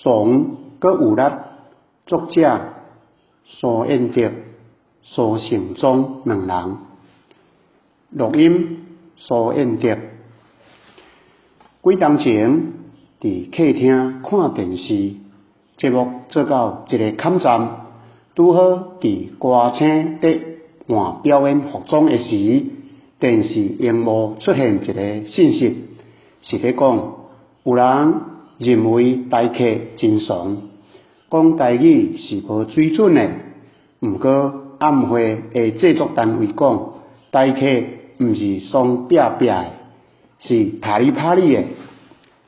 慫閣有力，作者蘇彥德、蘇成宗兩人。錄音蘇彥德。幾冬前，佇客廳看電視節目做到一個坎站，拄好佇歌星佇換表演服裝的時，電視螢幕出現一个信息，是咧講有人認為台客真慫，講台語是無水準的。毋過暗會的製作單位講，台客毋是慫煏煏的，是塔里帕里的，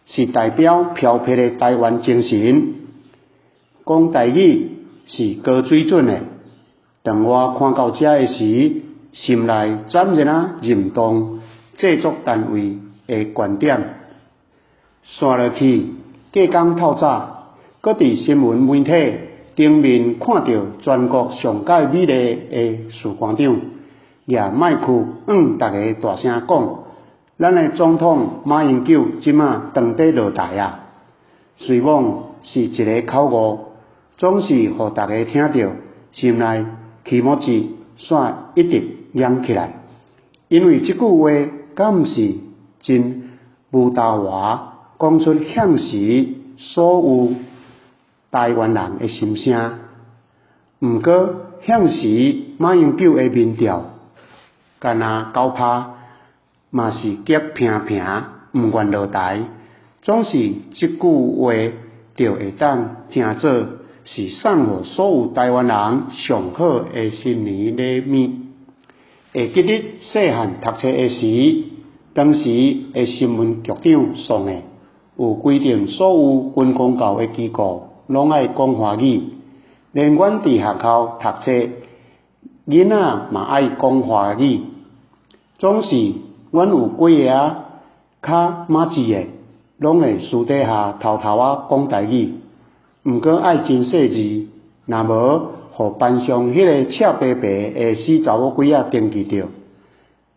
是代表飄撇的台灣精神。講台語是高水準的。當我看到這的時，心內斬然仔認同製作單位的觀點。紲落去，隔工透早，閣佇新聞媒體頂面看著全國上蓋美麗的士官長，舉麥克向逐家大聲講：咱的總統馬英九這馬當佇落台矣！雖罔是一个口誤，總是予逐家聽著，心內起毛子煞一直癢起來。因為這句話敢毋是真無豆話，講出現時所有台灣人的心聲。毋過現時馬英九的民調，干焦9%，嘛是激平平，毋願落台。總是這句話就會當成做是送予所有台灣人上好的新年禮物。會記得細漢讀冊的時，當時的新聞局長宋的有規定，所有軍公教的機構攏愛講華語，連阮佇學校讀冊，囡仔嘛愛講華語。總是阮有幾个較馬智的，攏會私底下偷偷仔講台語。毋過愛真細緻，若無，予班上彼个赤白白的死查某鬼仔登記著，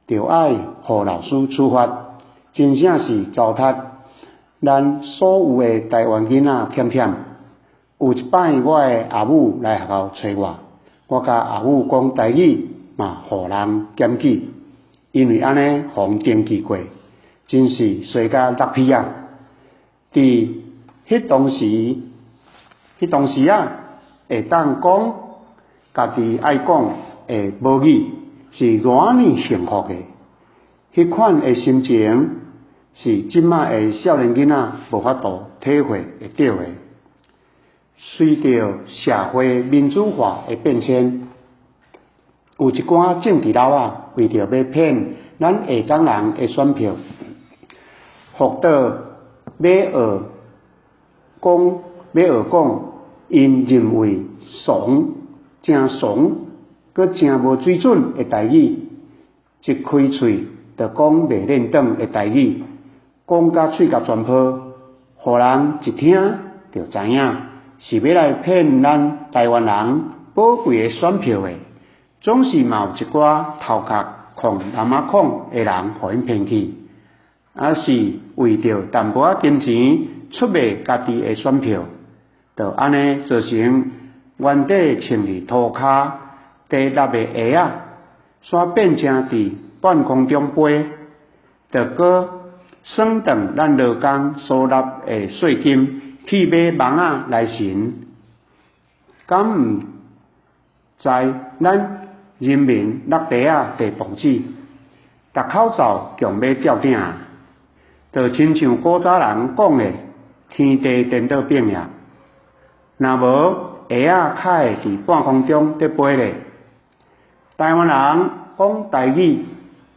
就愛予老師處罰，真正是糟蹋咱所有的台灣囡仔忝忝。有一擺，我的阿母來學校揣我，我共阿母講台語嘛，予人檢舉，因為按呢予人登記過，真是衰甲落皮仔。佇彼當時，彼當時仔，會當講家己愛講的母語，是偌爾幸福的。彼款的心情，是這馬的少年囡仔無法度體會會著的。隨著社會民主化的變遷，有一寡政治老仔為著欲騙咱下崗人的選票，福島欲學講，欲學講，𪜶認為慫，誠慫，閣誠無水準的台語，一開喙就講袂輪轉的台語，講甲喙角全破，予人一聽就知影是欲來騙咱台灣人寶貴的選票的。總是嘛有一寡頭殼空湳仔孔的人予𪜶騙去，抑是為著淡薄仔金錢出賣家己的選票，就按呢造成原底穿佇塗跤佇納的鞋仔，煞變成佇半空中飛，就閣算轉咱勞工所納的稅金去買網仔來神，敢毋知咱人民納袋仔遞磅子，逐口罩強欲吊頂，就親像古早人講的天地顛倒變矣。若無鞋仔較會佇半空中佇飛咧。台灣人講台語，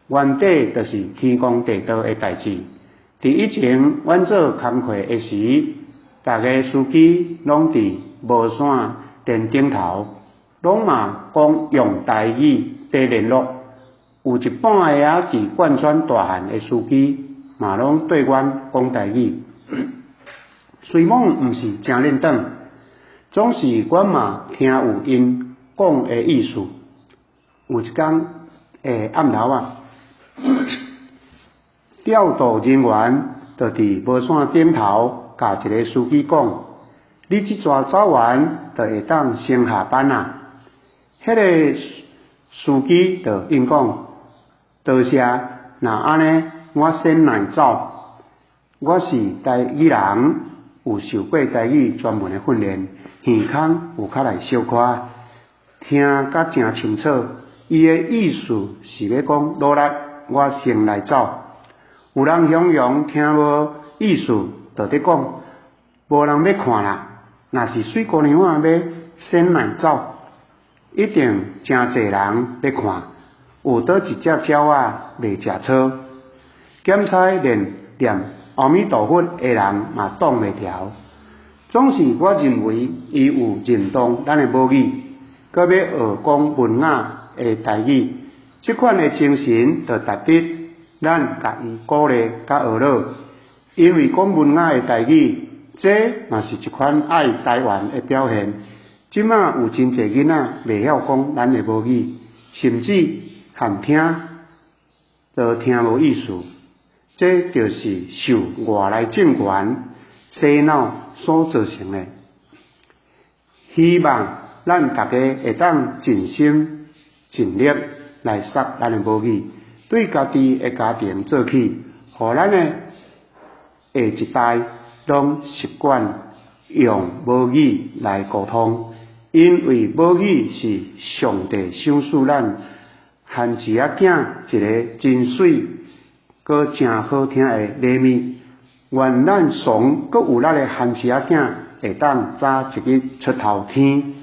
原底就是天公地道的代誌。佇以前，阮做工課的時，逐个司機攏佇無線電頂頭，攏嘛講用台語佇聯絡。有一半个仔佇貫穿大漢的司機，嘛攏對阮講台語。雖罔毋是誠輪轉，總是阮嘛聽有𪜶講的意思。有一工的暗頭仔，調度人員就佇無線頂頭共一个司機講：你這逝走完，就會當先下班啊。彼个司機就應講：多謝，若按呢，我先來走。我是台語人，有受過台語專門的訓練，耳空有較來小可，聽甲誠清楚。伊的意思是欲講努力，我先來走。有人形容聽無意思，就佇講無人欲看啦。若是媠姑娘仔欲先來走，一定誠濟人欲看。有佗一隻鳥仔袂食草，檢猜連念阿彌陀佛的人嘛擋袂牢。總是我認為伊有認同咱的母語，閣欲學講文雅的台語，這款的精神就值得咱共伊鼓勵佮學落。因為講文雅的台語，這嘛是一款愛台灣的表現。這馬有真濟囡仔袂曉講咱的母語，甚至含聽都聽無意思。這就是受外來政權洗腦所造成的。希望咱逐家會當盡心盡力來說咱的母語，對家己的家庭做起，予咱的下一代攏習慣用母語來溝通，因為母語是上帝賞賜咱番薯仔囝一个真媠、閣誠好聽的禮物。願咱慫閣有力的番薯仔囝會當早一日出頭天。